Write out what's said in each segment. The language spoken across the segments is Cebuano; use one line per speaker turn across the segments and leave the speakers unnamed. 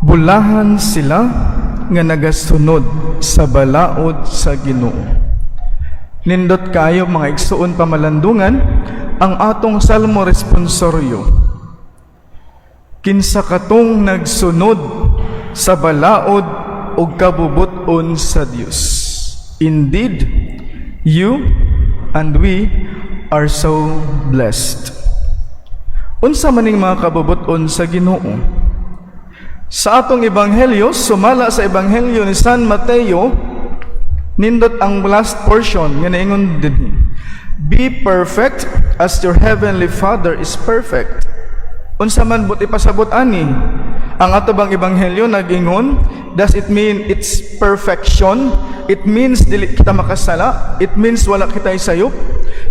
Bulahan sila nga nagasunod sa balaod sa Ginoo. Nindot kayo, mga igsuon pamalandungan, ang atong salmo responsoryo. Kinsa katong nagsunod sa balaod ug kabubut-on sa Dios? Indeed, you and we are so blessed. Unsa maning mga kabubut-on sa Ginoo? Sa atong ebanghelyo, sumala sa Ebanghelyo ni San Mateo, nindot ang last portion nga naingon dinhi. "Be perfect as your heavenly Father is perfect." Unsa man buot ipasabot ani? Ang ato bang ebanghelyo nag-ingon, does it mean it's perfection? It means dili kita makasala? It means wala kita isayop?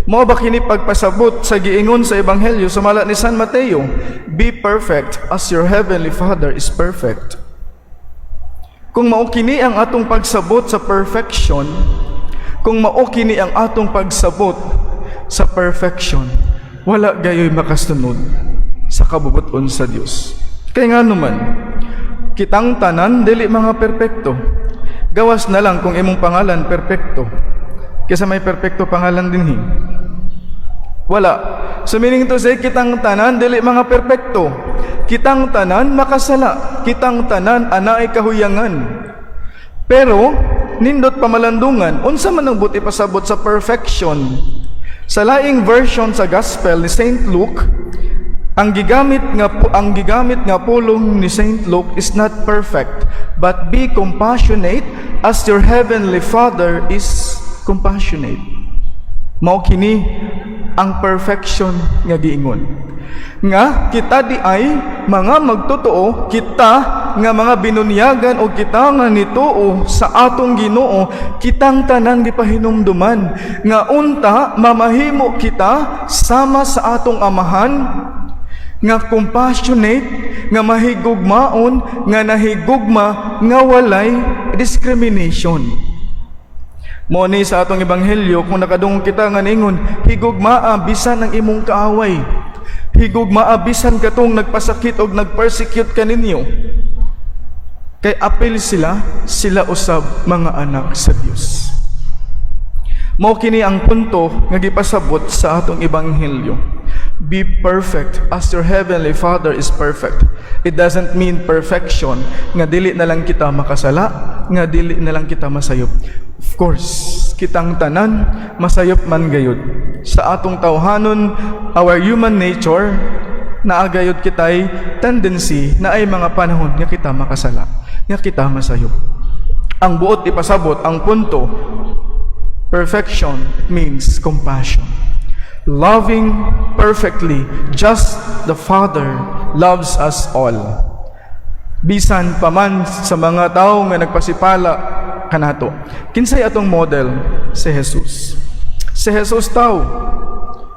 Mao ba kini pagpasabot sa giingon sa ebanghelyo sumala ni San Mateo? "Be perfect as your heavenly Father is perfect." Kung mao kini ang atong pagsabot sa perfection, kung mao kini ang atong pagsabot sa perfection, wala gayoy makasunod sa kabubuton sa Dios. Kay ngano man, kitang tanan dili mga perpekto. Gawas na lang kung imong pangalan Perpekto. Kaysa may Perpekto pangalan dinhi? Wala. So meaning to say, kitang tanan dili mga perpekto. Kitang tanan makasala. Kitang tanan anaay kahuyangan. Pero nindot, pamalandungan, unsa man ang buot ipasabot sa perfection? Sa laing version sa Gospel ni Saint Luke, ang gigamit nga pulong ni Saint Luke is not "perfect" but "be compassionate as your heavenly Father is compassionate." Mao kini ang perfection nga giingon. Nga kita di ay mga magtotoo, kita nga mga binunyagan o kita nga nituo sa atong Ginoo, kitang tanan gipahinumduman nga unta mamahimo kita sama sa atong Amahan nga compassionate, nga mahigugmaon, nga nahigugma nga walay discrimination. Mo ni sa atong ebanghelyo, kung nakadungog kita nga ningon, "Higugmaa bisan ang imong kaaway. Higugmaa bisan katong nagpasakit og nagpersecute kaninyo." Kay apil sila, sila usab mga anak sa Dios. Mao kini ang punto nga gipasabot sa atong ebanghelyo. "Be perfect as your heavenly Father is perfect." It doesn't mean perfection nga dili na lang kita makasala, nga dili na lang kita masayop. Of course, kitang tanan masayop man gayud. Sa atong tawhanon, our human nature, naa gayud kitay tendency na ay mga panahon nga kita makasala, nga kita masayop. Ang buot ipasabot, ang punto, perfection means compassion. Loving perfectly, just the Father loves us all. Bisan pa man sa mga tao nga nagpasipala kanato. Kinsay atong model? Si Jesus. Si Jesus tao.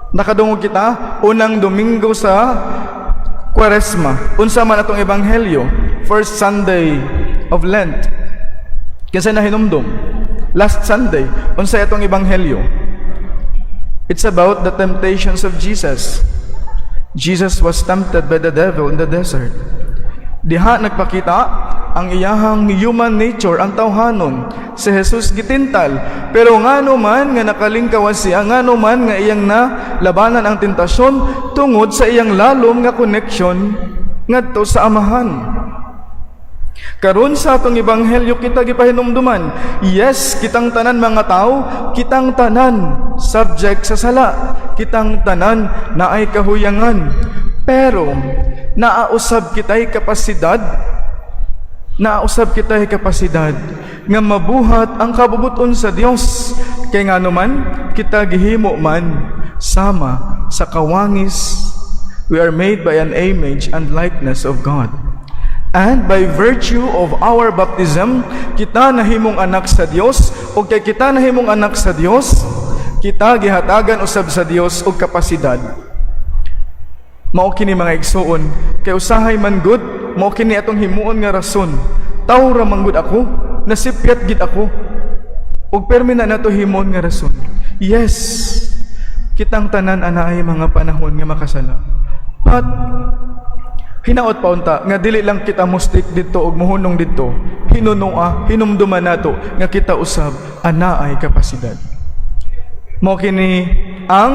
Nakadungog kita unang Domingo sa Kwaresma. Unsa man atong ebanghelyo? First Sunday of Lent. Kinsay nahinumdum? Last Sunday, unsay atong ebanghelyo? It's about the temptations of Jesus. Jesus was tempted by the devil in the desert. Diha nagpakita ang iyahang human nature, ang tawhanon. Si Jesus gitintal. Pero ngano man nga nakalingkawas siya, ngano man nga iyang na labanan ang tentasyon? Tungod sa iyang lalom nga connection ngadto sa Amahan. Karon sa atong ebanghelyo, kita gipahinumduman, yes, kitang tanan mga tao, kitang tanan subject sa sala, kitang tanan naay kahuyangan. Pero naausab kitay kapasidad nga mabuhat ang kabubuton sa Dios. Kay ngano man, kita gihimo man sama sa kawangis. We are made by an image and likeness of God. And by virtue of our baptism, kita nahimong anak sa Dios, ug kay kita nahimong anak sa Dios, kita gihatagan usab sa Dios og kapasidad. Mao kini, mga igsuon, kay usahay man gud, mao kini atong himuon nga rason. Tawo ra man gud ako, nasipyat gid ako. Ug permi na nato himuon nga rason. Yes, kitang tanan anaay mga panahon nga makasala. But Hinaot pa unta nga dili lang kita mo-stick didto og muhunong didto. Hinunua, hinumduman nato nga kita usab anaay kapasidad. Mao kini ang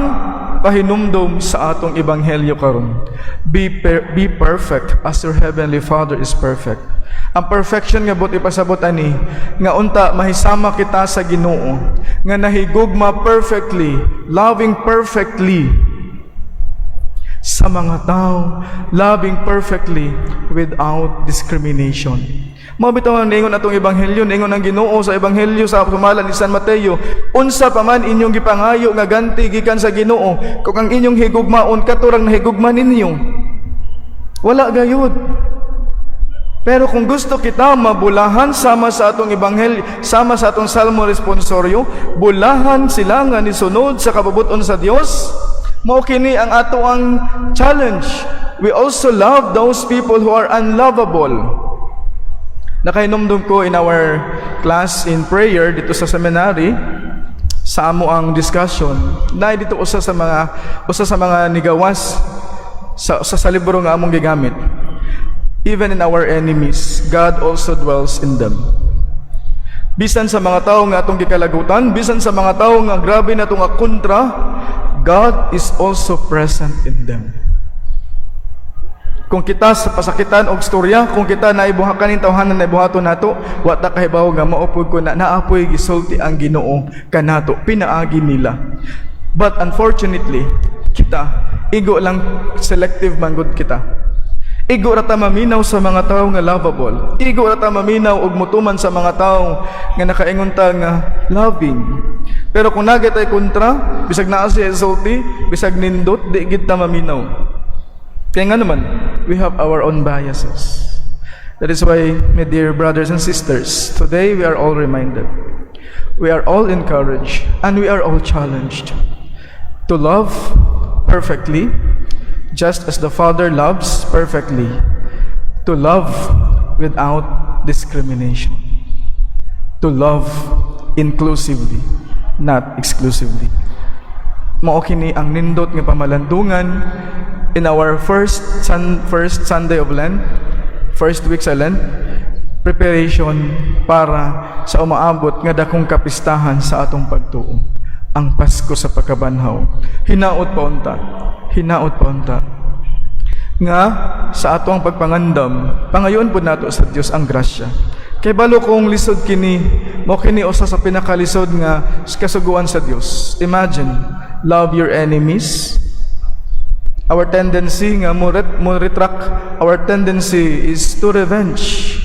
pahinumdom sa atong ebanghelyo karon. Be perfect as your heavenly Father is perfect. Ang perfection nga buot ipasabot ani nga unta mahisama kita sa Ginoo nga nahigugma perfectly, loving perfectly sa mga tao, loving perfectly without discrimination. Mao bitaw ang ningon atong ebanghelyo, ningon ang Ginoo sa ebanghelyo sa sumala ni San Mateo, unsa pa man inyong gipangayo nga ganti gikan sa Ginoo, kung ang inyong higugmaon kato rang nahigugma ninyo. Wala gayud. Pero kung gusto kita mabulahan sama sa atong ebanghelyo, sama sa atong Salmo responsoryo, bulahan sila nga nisunod sa kabubut-on sa Dios, mao kini ang ato ang challenge. We also love those people who are unlovable. Nakahinumdum ko in our class in prayer didto sa seminary, sa amo ang discussion na didto usa sa mga nigawas sa libro nga among gigamit. Even in our enemies, God also dwells in them. Bisan sa mga tao nga atong gikalagutan, bisan sa mga tao nga grabe na nga kontra, God is also present in them. Kung kita sa pasakitan og storya, kung kita naibuha kaning tawhanan na ibuhaton nato, wa ta kahibaw nga mao pud ko na naa poy gisulti ang Ginoo kanato pinaagi nila. But unfortunately, kita igo lang, selective man gud kita. Igo ra ta maminaw sa mga tao nga lovable. Igo ra ta maminaw og mutuman sa mga tao nga nakaingon ta nga loving. Pero kung naa tay kontra, bisag naa siya sulti, bisag nindot, di gid ta maminaw. Kaya nga naman, we have our own biases. That is why, my dear brothers and sisters, today we are all reminded. We are all encouraged and we are all challenged to love perfectly, just as the Father loves perfectly, to love without discrimination, to love inclusively, not exclusively. Mao kini ang nindot nga pamalandungan in our first Sunday of Lent, first week sa Lent, preparation para sa umaabot nga dakong kapistahan sa atong pagtuo, ang Pasko sa Pagkabanhaw. Hinaot pa unta, hinaot pa unta nga sa atong pagpangandam, pangayoon pud nato sa Dios ang grasya. Kay balo kong lisod kini, mao kini usa sa pinakalisod nga kasuguan sa Dios. Imagine, love your enemies. Our tendency nga mo retract, our tendency is to revenge.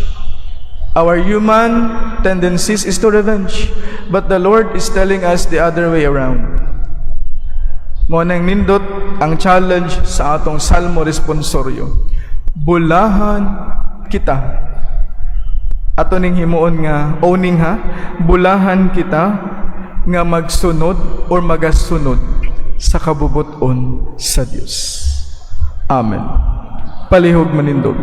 Our human tendencies is to revenge. But the Lord is telling us the other way around. Mao nang nindot ang challenge sa atong Salmo responsoryo. Bulahan kita. Ato ning himuon nga owning ha, bulahan kita nga magsunod or magasunod sa kabubuton sa Dios. Amen. Palihog manindog.